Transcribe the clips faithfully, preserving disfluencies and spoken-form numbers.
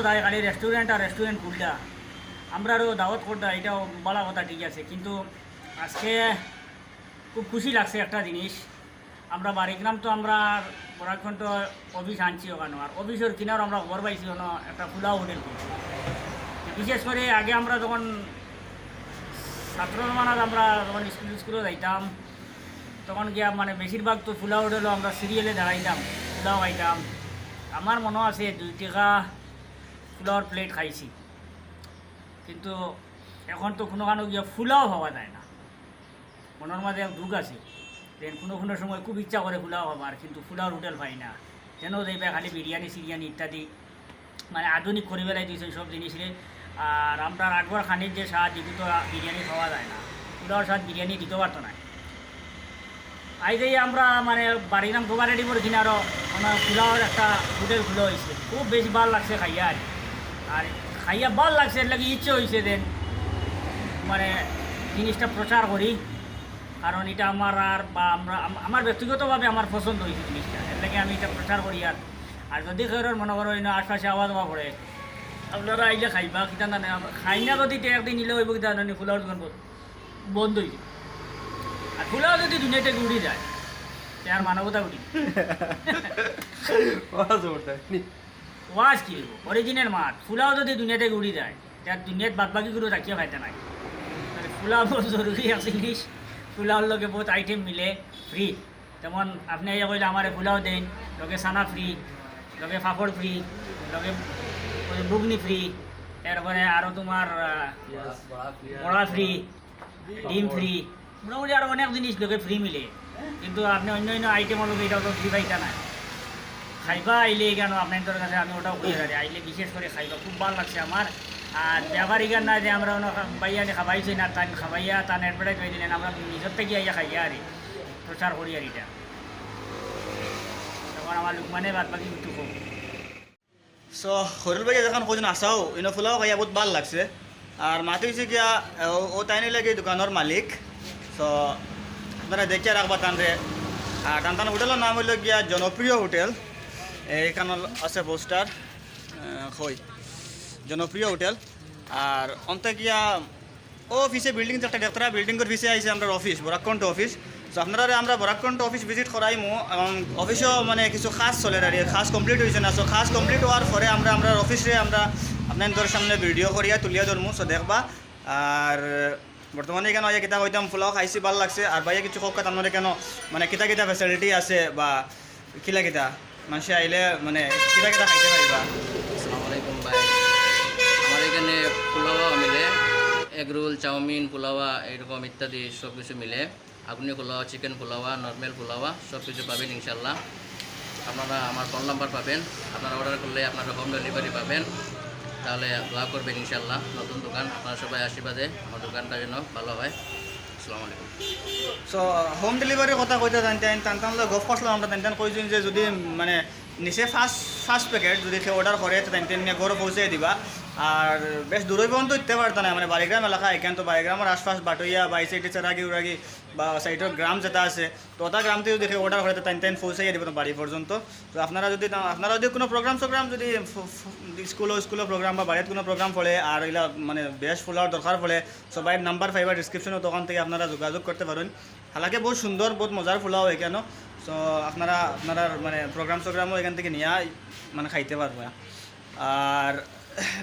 তাই খালি রেস্টুরেন্ট আর রেস্টুরেন্ট খুলতা, আমরারও দাওয়াত করতা, এটাও ভালা কথা, ঠিক আছে। কিন্তু আজকে খুব খুশি লাগছে একটা জিনিস, আমরা বারিগ্রাম তো আমরা বরাকণ্ঠ অফিস আনছি ওখানো, আর অফিসর কিনারো আমরা খবর পাইছি ওখানো একটা পোলাও হোটেল খুলছে। বিশেষ করি আগে আমরা যখন ছাত্র জমানাত আমরা যখন স্কুল স্কুলো যাইতাম, তখন গিয়া মানে বেশিরভাগ তো পোলাও হোটেলো আমরা সিরিয়ালে দাঁড়াইতাম, পোলাও খাইতাম। আমার মনো আছে দুই টেকা পোলাওর প্লেট খাইছি, কিন্তু এখন তো কুনুখানো গিয়া পোলাও পাওয়া যায় না। মনর মাঝে এক দুখ আছে, যেন কুনু কুনু সময় খুব ইচ্ছা করে পোলাও খাবার, কিন্তু পোলাওর হোটেল পাই না। যেন যাইবা খালি বিরিয়ানি সিরিয়ানি ইত্যাদি, মানে আধুনিক করি ফেলাই দিছে সব জিনিসরে। আর আমরার আগর খানির যে স্বাদ, ইগু তো বিরিয়ানি পাওয়া যায় না, পোলাওর স্বাদ বিরিয়ানি দিতে পারতো না। আইজ এই আমরা মানে বারিগ্রাম কোঅপারেটিভর কিনারো মানে পোলাওর একটা হোটেল খুলা অইছে, খুব বেশি ভালা লাগছে খাইয়া আর কি। আর খাইয়া ভালা লাগছে, এর লাগি ইচ্ছে অইছে যেন মানে জিনিসটা প্রচার করি, কারণ ইটা আমার আর বা আমরা আম-, আমার ব্যক্তিগতভাবে আমার পছন্দ অইছে জিনিসটা, এর লাগি আমি ইটা প্রচার করি। আর আর যদি কেউর মনো করো ইনো আশপাশে আওয়া যাওয়া পড়ে, আপনারা আইলে খাইবা, কিতা না খাই না যদি তে একদিন নিলে অইবো কিতা জানি পোলাওর দোকান বন্ধ। বন্ধ অইযিবো। আর পোলাও যদি দুনিয়া থাকি উড়ি যায়, তে আর মানবতা উড়ি। ওয়াজ উঠে নি। ওয়াজ কি অইবো? অরিজিনাল মাত। পোলাও যদি দুনিয়া থাকি উড়ি যায়, তে আর দুনিয়াত বাদ বাকি কুনু থাকিয়া ফায়দা নাই। তাইলে পোলাও বহুত জরুরি এক জিনিস। পোলাওর লগে বহুত আইটেম মিলে ফ্রি। যেমন আপনে আইয়া কইলে আমারে পোলাও দেইন, লগে চানা ফ্রি, লগে পাপড় ফ্রি, লগে ওই ঘুগনি ফ্রি, এরপরে আরো তুমার, আহ, বড়া ফ্রি, ডিম ফ্রি, মোটামুটি আরো অনেক জিনিস লগে ফ্রি মিলে। কিন্তু আপনে অইন্য অইন্য আইটেমর লগে ইটা তো ফ্রি পাইতা না। খাইবা আইলে কেন আপনাইনতর কাছে আমি ওটাও কইয়া রাখি, আইলে বিশেষ করি খাইবা, খুব ভালা লাগছে আমার। আর ব্যাপারীগার না যে আমরা অন্য খা-, বাইয়া আনি খাবাইছি না, তাইন খাবাইয়া তান অ্যাডভার্টাইজ অই দিলেন, আমরা নিজর থাকি আইয়া খাইয়া আরি প্রচার করি আর ইটা। তখন আমার লুকমানে বাদ বাকি কিছু কম। So, খয়রুল ভাইয়ে যেখান কইছইন আছাউ, ইনো পোলাও খাইয়া বহুত ভালা লাগছে। আর মাতে অইছে গিয়া, ও, ও তাইন অইলা গি দোকানর মালিক। So, আপনারা দেখিয়া রাখবা তানরে। আর তান তান হোটেলর নাম অইলো গিয়া জনপ্রিয় হোটেল। এইখান আছে পোস্টার, আহ, কই, জনপ্রিয় হোটেল। আর অন্তে গিয়া ও পিছে বিল্ডিং একটা দেখরা, বিল্ডিংর পিছে আইছে আমরার অফিস, বরাকণ্ঠ অফিস। So আপনারারে আমরা বরাকণ্ঠ অফিস ভিজিট করাইমু, এবং অফিসও মানে কিছু কাজ চলের আর কি, কাজ কমপ্লিট অইছে না। So কাজ কমপ্লিট অওয়ার পরে আমরা আমরার অফিসরে আমরা আপনাইনতর সামনে ভিডিও করিয়া তুলিয়া ধরমু, so দেখবা। আর বর্তমানে ইখানো আইয়া কিতা কইতাম, পোলাও খাইছি, ভালা লাগছে। আর ভাইয়ে কিছু কউক্কা তানর ইখানো মানে কিতা কিতা ফেসিলিটি আছে বা কিলা কিতা? মানষে আইলে মানে কিতা কিতা খাইতে পারবা? আসসালামু আলাইকুম ভাই। আমার এখানে পোলাওয়া মিলে, এগ রোল, চাউমিন, পোলাওয়া, এইরকম ইত্যাদি সব কিছু মিলে। আগুনি পোলাওয়া, চিকেন পোলাওয়া, নর্মাল পোলাওয়া, সব কিছু পাবেন ইনশাল্লাহ। আপনারা আমার ফোন নাম্বার পাবেন, আপনারা অর্ডার করলে আপনারা হোম ডেলিভারি পাবেন। তাহলে দোয়া করবেন ইনশাল্লাহ, নতুন দোকান, আপনারা সবাই আশীর্বাদে আমার দোকানটা যেন ভালো হয়। আসসালামু আলাইকুম। So হোম ডেলিভারির কথা কইতা তাইন তাইন, তান তান লগে গফ করছিলাম আমরা, তাইন তাইন কইছইন যে যদি মানে নিচে পাঁচ, পাঁচ প্যাকেট যদি কেউ অর্ডার করে, তো তাইন তাইন নিয়া ঘরো পৌঁছাই দিবা। আর বেশ দূরই পর্যন্ত দিতে পারতা না, মানে বাড়িগ্রাম এলাকা, এখান তো বাড়িগ্রামর আশপাশ বাটইয়া বা এই সাইডে চেরাগি উরাগি বা সাইডর গ্রাম যেটা আছে, তো ওটা গ্রাম থাকি যদি কেউ অর্ডার করে, তো তাইন তাইন পৌঁছাইয়া দিবা তো বাড়ি পর্যন্ত। তো আপনারা যদি না, আপনারা যদি কুনু প্রোগ্রাম সোগ্রাম যদি ফ-, ফ-, স্কুলো, স্কুলো প্রোগ্রাম বা বাড়িত কুনু প্রোগ্রাম পড়ে আর ইলা মানে বেশ পোলাওর দরকার পড়ে, সবাই নাম্বার পাইবা ডেসক্রিপশনো, তখন থাকি আপনারা যোগাযোগ করতে পারইন। হালাকি বহুত সুন্দর, বহুত মজার পোলাও এখানো। So আপনারা, আপনারার মানে প্রোগ্রাম সোগ্রামও এখান থাকি নিয়া মানে খাইতে পারবা। আর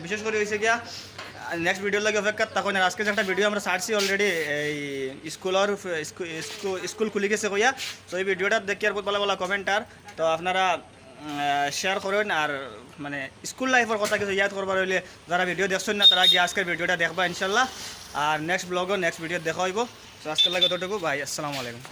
বিশেষ করি অইছে গিয়া নেক্সট ভিডিওর লাগি অপেক্ষাত থাকইন। আর আজকে যে একটা ভিডিও আমরা ছাড়ছি অলরেডি, এই স্কুলর ফ-, স্কু-, স্কু-, স্কুল খুলি গেছে কইয়া। So এই ভিডিওটা দেখিয়া বহুত ভালা ভালা কমেন্ট আর তো আপনারা, উম, আহ, শেয়ার করইন। আর মানে স্কুল লাইফর কথা কিছু ইয়াদ করবার অইলে যারা ভিডিও দেখছইন না, তারা গিয়া আজকের ভিডিওটা দেখবা ইনশাল্লাহ। আর নেক্সট ব্লগো নেক্সট ভিডিও দেখা অইবো। So আজকের লাগি অতটুকু, বাই, আসসালামু আলাইকুম।